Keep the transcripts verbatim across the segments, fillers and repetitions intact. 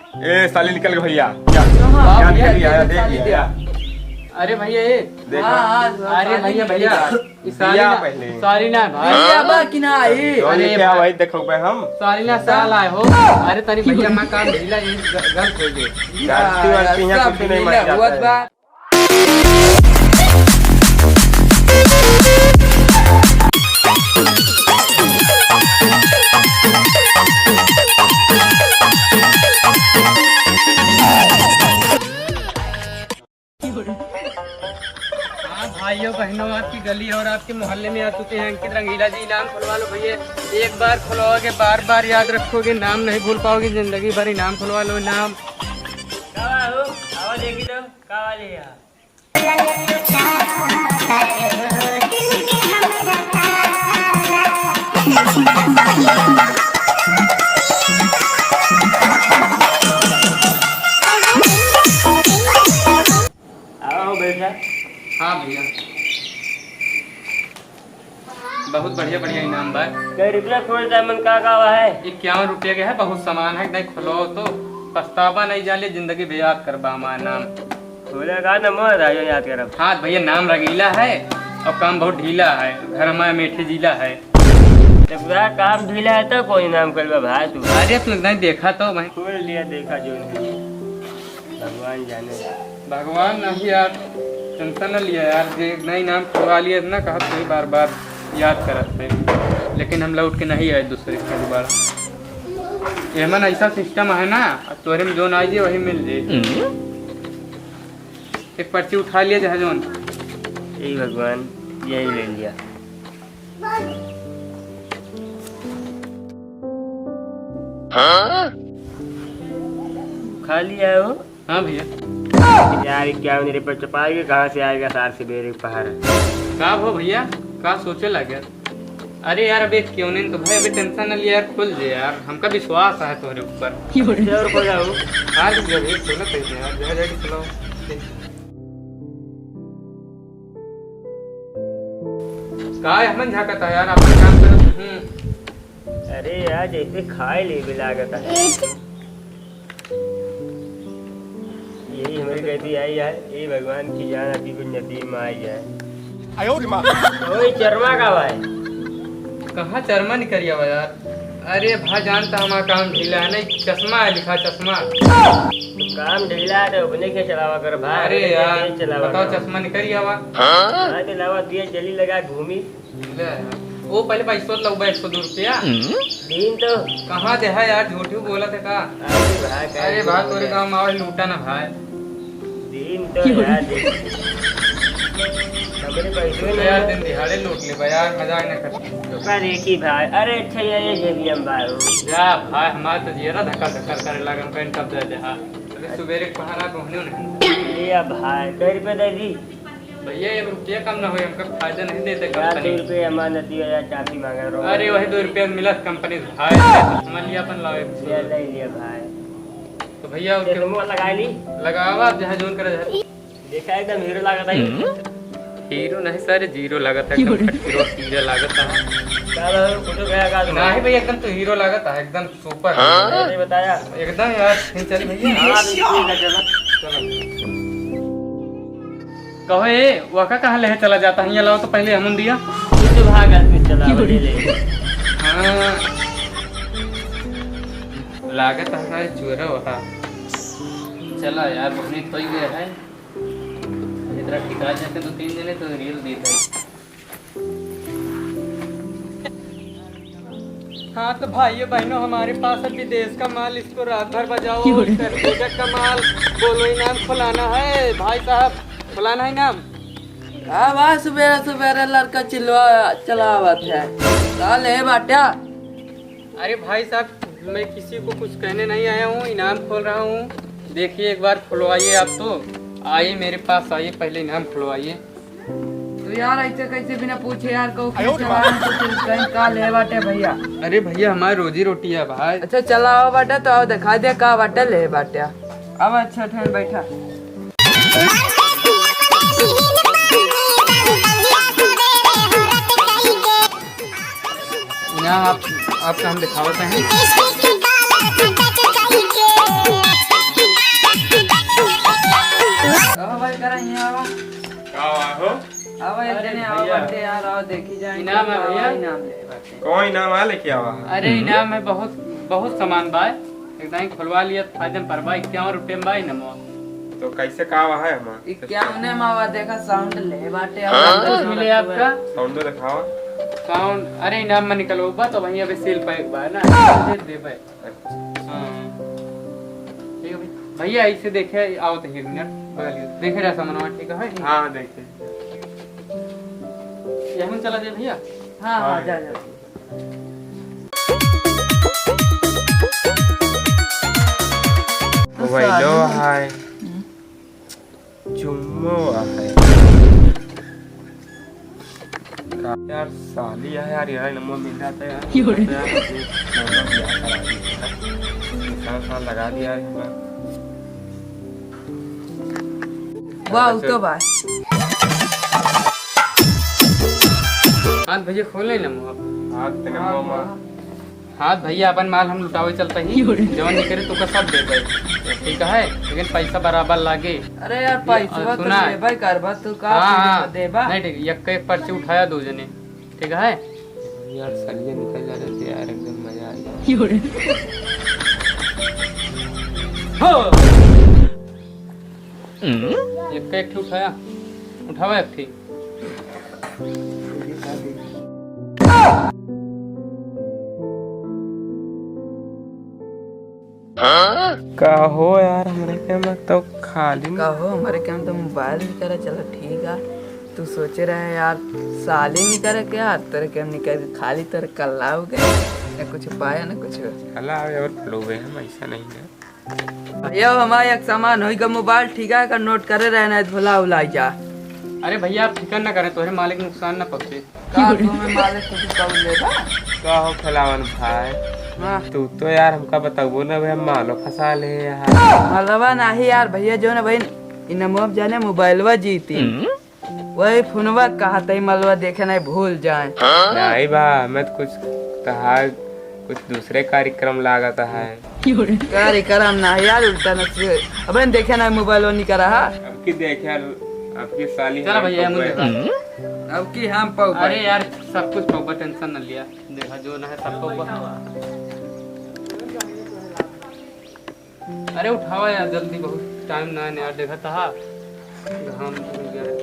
ए, साली निकल गई भैया। जा, हाँ, जा, भैया, निकल गया, देख, देख साली लिया, दिया। अरे भैया, ये। देखा। हाँ, हाँ, अरे साली भैया, निकल भैया, गया। ई साली भैया ना, पहले। साली ना भाई। भैया बा कि ना आई? जो अरे लेके आवा, भाई। भाई, देखो बे हम। साली ना साल आए हो। अरे तनी भैया, मैं काम ढीला, ये ग-, गलत हो गए। गलती वलती यहाँ सब कुछ नहीं ढीला मानी जाता हुआ है। बा। हाँ भाइयों बहनों, आपकी गली और आपके मोहल्ले में आ चुके हैं अंकित रंगीला जी। इनाम खुलवा लो भैया, एक बार खुलवाओगे, बार बार याद रखोगे, नाम नहीं भूल पाओगे, जिंदगी भर इनाम खुलवा लो, इनाम। का बा हो? आवा देखी तो, का वाली है? आओ बैठा। हाँ भैया, बहुत बढ़िया बढ़िया इनाम बा। कै रुपया खोल सामान का का बा है? इक्यावन रुपया के है, बहुत सामान है, नहीं खुलो तो पछतावा नहीं जाले, जिंदगी बेयाद करबा हमार नाम। खोले का न मोर राजो याद करब। हाँ भैया, नाम रंगीला है और काम बहुत ढीला है, घर हमारा मेठी जिला है। जब पूरा काम ढीला है तो कोई नाम करबा भाई तू? अरे तू नहीं देखा तो भाई। खोल लिया, देखा जो नहीं। भगवान जाने। भगवान नहीं यार, टेंशन न लिया यार, जे नई नाम खुलवा लिया ना, कहत कोई बार बार याद करत है, लेकिन हम लौट के नहीं आए दूसरे के दोबारा। एमन ऐसा सिस्टम है ना, अब तोरे में जोन आ जाए वही मिल जाए। एक पर्ची उठा लिया जहाँ जोन। यही भगवान, यही ले लिया। हाँ? खा लिया हो? हाँ भैया। यार, क्या मेरे पर चपाई के कहाँ से आएगा सार सवेरे पहर? का हो भैया, का सोचे लगे? अरे यार, अबे क्यों नहीं तो भाई, अबे टेंशन न लिया यार, खुल जे यार, हमका विश्वास है तोहरे ऊपर। और खोला हो? हाँ, तुम जब एक खोला सही है यार, जहाँ जाके खोला हो। का है, हमन झाकत है यार, अपन काम करत। हम्म। अरे यार, जैसे खाए लेबे लागत है। यही हमारी गलती आई यार, ए भगवान की जान अभी कुछ नसीब में आई है। आयो रे माँ। ओए चरमा का भाई। कहाँ चरमा निकरिया हुआ यार? अरे भाई, जानता हमारा काम ढीला है, नहीं चश्मा है लिखा, चश्मा। तो काम ढीला है तो अपने के चलावा कर भाई, अरे अपने के यार, तेज चलावा बताओ, कर। चश्मा निकरिया हुआ। हाँ, तो लावा दिया जली लगा घूमी। ले यार। ओ पहले भाई सौ लउबा, एक सौ दो रुपया। दिन तो। कहाँ दे है यार, झूठी बोलत है का? अरे भाई, अरे भाई, तोरे गाँव में आवे लूटा ना भाई। दिन तो यार, दिन। हमरे पैसे तो नहीं यार, है। दिन दिहाड़े लूट ले भाई यार, मजाक ना कर। तो का देखी भाई, अरे अच्छा ये, ये जेबी हम भाई हो। जा भाई, हमार तो जियरा धक्का धक्का करे लागल, कहीं टप दे दे हाथ। अरे सुबेरे के पहरा पहुने नहीं। ले आ भाई, कै रुपया दे दी? भैया, एक रुपया कम ना होई, हमका फायदा नहीं देते यार, कंपनी। दो रुपया हमार नदी है यार, चाबी मांगा रहो। अरे, वही दो रुपया मिला कंपनी से। भाई, समझ लिया अपन, लाओ एक सौ। ले, ले लिया भाई। तो भैया, और चश्मा लगा ली। लगावा, जहाँ जोन करे जाए। देखा, एकदम हीरो लागत है। हम्म? हीरो नहीं सर, जीरो लागत है, एकदम फट हीरो, हीरो लागत है। का भाई, कुछ गया का तुम्हारा? नहीं भैया, एकदम तो हीरो लागत है, एकदम सुपर। हाँ? नहीं बताया। एकदम यार, फिर चल भैया। हाँ, तो ठीक है, चलो। चलो। कहो ए, वका कहाँ लेहे चला जाता है? यहाँ लाओ तो पहले हमन दिया। तू तो भाग, आदमी चला, ले ले। हाँ। लागत है सारे चोरा वहा। चला यार, बहनी खोई गया है। इधर टिका जाते दो तीन जने तो रील देते हैं। हाँ तो भाइयों बहनों, हमारे पास है विदेश का माल, इसको रात भर बजाओ। क्यों रे? कर्नाटक का माल, बोलो इनाम खुलाना है भाई साहब, खुलाना है इनाम। का बा सुबेरे सुबेरे लड़का चिल्ला चलावत है? का ले बाट्या? अरे भाई साहब, मैं किसी को कुछ कहने नहीं आया हूँ, इनाम खोल रहा हूँ। देखिए एक बार खुलवाइए आप तो, आइए मेरे पास आइए, पहले इनाम खुलवाइए। तो यार, ऐसे कैसे बिना पूछे यार, कहू कि आयो रे चला बाप। तो फिर कहीं का ले बाटे भैया? अरे भैया, हमारी रोजी रोटी है भाई। अच्छा, चला आओ बाटे, तो आओ दिखा दे का बाटे ले बाटे। अब अच्छा ठहर बैठा। ना आप, आपका हम दिखावत हैं। अरे यार, आओ देखी जाए, इनाम है भैया। इनाम ले बाटे। कौन इनाम है लेके आवा है? अरे, इनाम है बहुत, बहुत सामान बा। एकदम ही खुलवा लिया, फायदे में परबा, इक्यावन रुपये में बा इनामवा। तो कैसे का आवा है हमार? इक्यावन में आवा, देखा, साउंड ले बाटे, हाँ? और कुछ मिले आपका? साउंड दिखावा। साउंड, अरे, इनाम में निकलवा बा, तो वहीं अबे सील पैक बा ना, दे देबे। अच्छा। हाँ। ठीक है भाई। भैया, ऐसे देखे, आओ तो एक मिनट, बगल के। देखे रहा सामानवा, ठीक है? हाँ, देखे। यहीं चला जाए भैया। हाँ, हाँ, हाँ। जा, जा। मोबाइलो है। हम्म। चुम्मो है। का यार, साली है यार, यार, नंबर मिल जाता है यार। क्यों रे? यार, अपने नंबर ब्याह करा दी यार। निशान साल लगा दिया यार, इस बार। वाह, अच्छा। तो बात। हाथ भैया खोल नहीं ना मुँह। हाथ तक हाँ, मुँह। हाँ। हाँ भैया, अपन माल हम लुटावे चलते ही, क्यों रे? जवन निकले तोका सब दे दे, ठीक है, लेकिन पैसा बराबर लागे। अरे यार, ये, पैसवा तो सुना। देबे करबा, तू का हाँ, हाँ। देबा? नहीं, ठीक, एक एक पर्ची उठाया दो जने, ठीक है। यार, सलिया निकल जा रहे थे यार, एकदम मजा आ गया। क्यों रे? हो। एक एक ठे उठाया, उठावा एक ठे। का हो यार, हमरे के में तो खाली का हो, हमरे के में तो मोबाइल नहीं करे, चला ठीक है। तू सोचे रहे यार, साली नहीं करे के यार, तेरे के हम निकल के खाली तेरे कल्ला हो गए, ना कुछ पाया ना कुछ। कल्ला आवे और लोग हम ऐसा नहीं है। भैया, हमारा एक सामान होई का मोबाइल, ठीक है, का नोट करे रहे ना, भुला उलाई जा। अरे भैया, आप फिकर ना करें, तोहरे मालिक नुकसान ना पहुँचे। का तुम्हें मालिक कुछ कब लेबा? का हो खेलावन भाई? हाँ। तू तो यार हमका बताबो ना भैया, मालो फंसा ले यार। मलवा नाही यार भैया, जो ना भाई, इनामवा जाने मोबाइलवा जीती। हम्म। वही फोनवा कहा तई मलवा देखे नहीं भूल जाए। नहीं बा, मैं तो कुछ तहार कुछ दूसरे कार्यक्रम लागत है। कार्यक्रम ना है यार, उल्टा नसीब। अबे देखे ना मोबाइल ओनी करा हा। अब की देखे यार, अब की साली चला हम भैया, हम पौवा। देखा। अब की हम पौवा। अरे यार, सब कुछ पौवा, टेंशन न लिया। देखा जो ना है सब पौवा। अरे उठावा यार जल्दी, बहुत टाइम ना है यार, देखा था घाम हो गया है।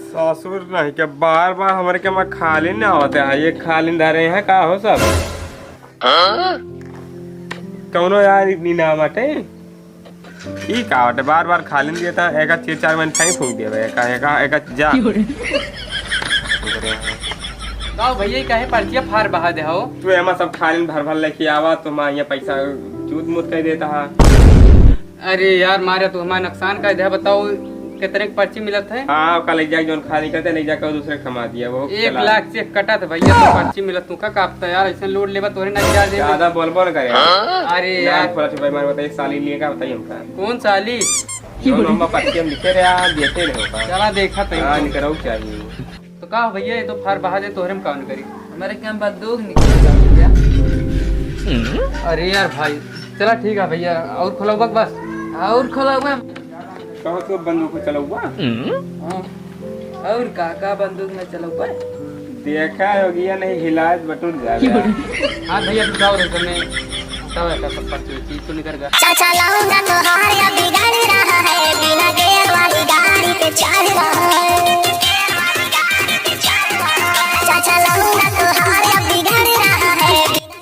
ससुर नहीं के बार बार हमरे के में खाली ना होते हैं, ये खाली धरे हैं का हो सब? कौनो यार इतनी ना बाटे। ई का बाटे, बार बार खाली देता, एका चार चार महीने कहीं फूंक देवे, एका, एका, एका जा। गाँव भैया, काहे पर्चिया फार बहा दे हो? तू एमा सब खाली भर भर लेके आवा, तो माँ ये पैसा चूत मुत कर देता है। अरे यार, मारे तू हमारा नुकसान कर दे, बताओ कितने की पर्ची मिलत है? हाँ, ओका ले जाके जौन खाली करते, ले जाके दूसरे कमा दिया, वो एक चला। लाख से कटा था भैया, तो पर्ची मिलत तू का कापता यार, ऐसे लोड लेबा तोरे ना जा दे। ज्यादा बोलबो न करे। अरे ना यार। थोड़ा सा भाई मार बताइए, साली लिए का बताइए हमका। कौन साली? जौन हम पर्ची हम लिखे रहे, आप देते रहे होगा। चला देखा तई हाँ, तो। निकरो चाहिए। तो का हो भैया, ये तो फार बहा दे, तोहरे में कौन करी? हमारे क्या बंदूक निकल जा भैया। अरे यार भाई, चला ठीक है भैया, और खोलौबा के बस? और खोलौबा? कहाँ से बंदूक चलौबा? हाँ। और का, का बंदूक में चलौबा? देखा हो गया नहीं, हिलाए बटुर जा रहा। हाँ भैया, तू जाओ रे, तुमने हटाओ ऐसा सब पर्ची वर्ची, तू निकल गया। चाचा लौंडा तोहार अब बिगड़ रहा है, बिना गियर वाली गाड़ी पे चढ़ रहा है। चाचा लौंडा तोहार अब बिगड़ रहा है।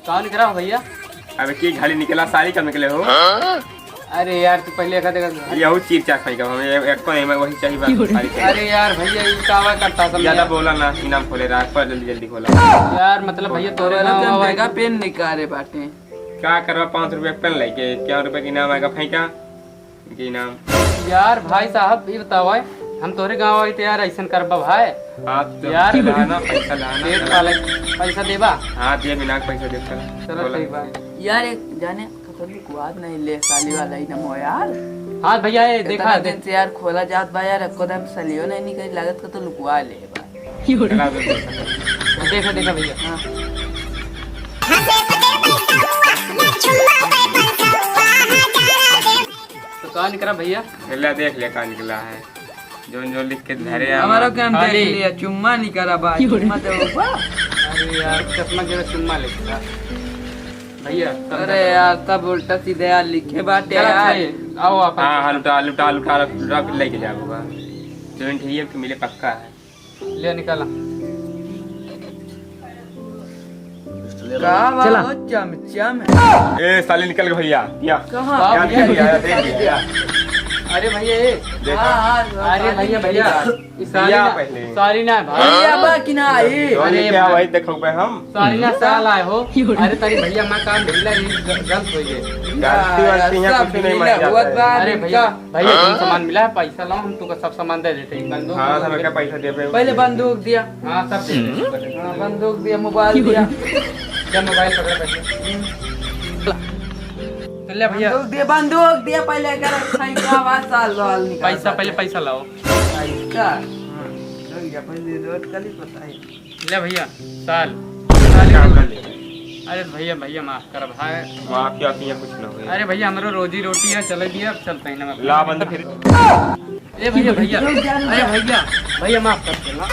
कहाँ निकला हो भैया? अबे की घड़ी निकला, साली कब निकले हो? अरे यार, तू पहले का देखा। यहू चीर चार खाई का, हमें एक, एक को नहीं, मैं वही चाहिए बस, साली चाहिए। अरे यार भैया, ये कावा करता सब ज्यादा यार। बोला ना, इनाम खोले रहा, पर जल्दी जल्दी खोला। यार मतलब भैया, तोरे वाला नाम जन आवा देगा, पेन निकाले बाटे। का करवा, पाँच रुपया के पेन लेके, क्या रुपया के इनाम आएगा, फेंका के इनाम। यार भाई साहब, ये बताओ, हम तोरे गाँव आई तो यार, ऐसन करबा भाई। हाँ, तो यार, लाना, पैसा लाना, पेट चला। पाले, पैसा देबा? हाँ, दे, बिना पैसा दे, चला। चलो, बोला। ठीक बा। यार, एक जाने, कतल लुकवात नहीं ले, साली वाला ही नमो यार। हाँ भैया, ये देखा इतना दे। दिन से यार खोला जात बा यार, एको दम सलियो नहीं निकल लागत, का तो लुकवा ले बा। चला, दे, दे। देखा, देखा भैया। हाँ। का निकला भैया? ले देख ले का निकला है, जौन जौन लिख के धरे हैं हमारा। क्या हम देख खाली। लिया, चुम्मा निकला बा, चुम्मा दे बा। अरे यार, चश्मा के चुम्मा लिखा। भैया, तब अरे देखो। यार, तब उल्टा सीधे यार लिखे बाटे चला यार। भाई, आओ आप। हाँ, हाँ, लुटा, लुटा, लुटा, लुटा, फिर लेके जाओगा। जौन ठीक है, मिले पक्का है। ले निकाला। का बा चला। हो चमचम? ए, साले निकल गए भैया। या। कहाँ? या, भैया, निकल गया, भैया, देख लिया। अरे भैया, ए। देखा। हाँ, हाँ, अरे भैया, भैया, ई साली या ना, पहले। साली ना भाई। भैया बा कि ना आई? अरे अरे क्या भाई। भाई, देखो बे हम। साली ना साल आए हो। अरे तारी भैया, मैं काम ढीला, ये ग-, गलत हो गए। गलती वलती यहाँ सब कुछ नहीं ढीला मानी जाता हुआ है। बा, अरे भैया, इनका। भैया, जौन सामान मिला है, पैसा लाओ, हम तुमको सब सामान दे देते हैं। बंदूक हाँ, वंदूक सब दे का पैसा दे दे। पहले बंदूक दिया। हाँ, सब दे दे। हाँ, बंदूक दिया, मोबाइल दिया। क्या मोबाइल पकड़, पैसा। तो ले भैया। बंदूक दिया, बंदूक दिया, पहले अगर सही का आवाज साल वाल निकाल पैसा, पहले पैसा लाओ। पैसा? हाँ, रुक जा, पहले दे दो, कल ही पता है। ले भैया, साल। साल काम कर ले। अरे भैया, भैया, माफ कर भाई। माफ या किया कुछ ना हुए। अरे भैया, हमरो रोजी रोटी है, चले दिया, अब चलते हैं ना। ला बंद फिर। ए भैया, भैया, रुक जा, रुक अरे जा। भैया, भैया, माफ कर देना।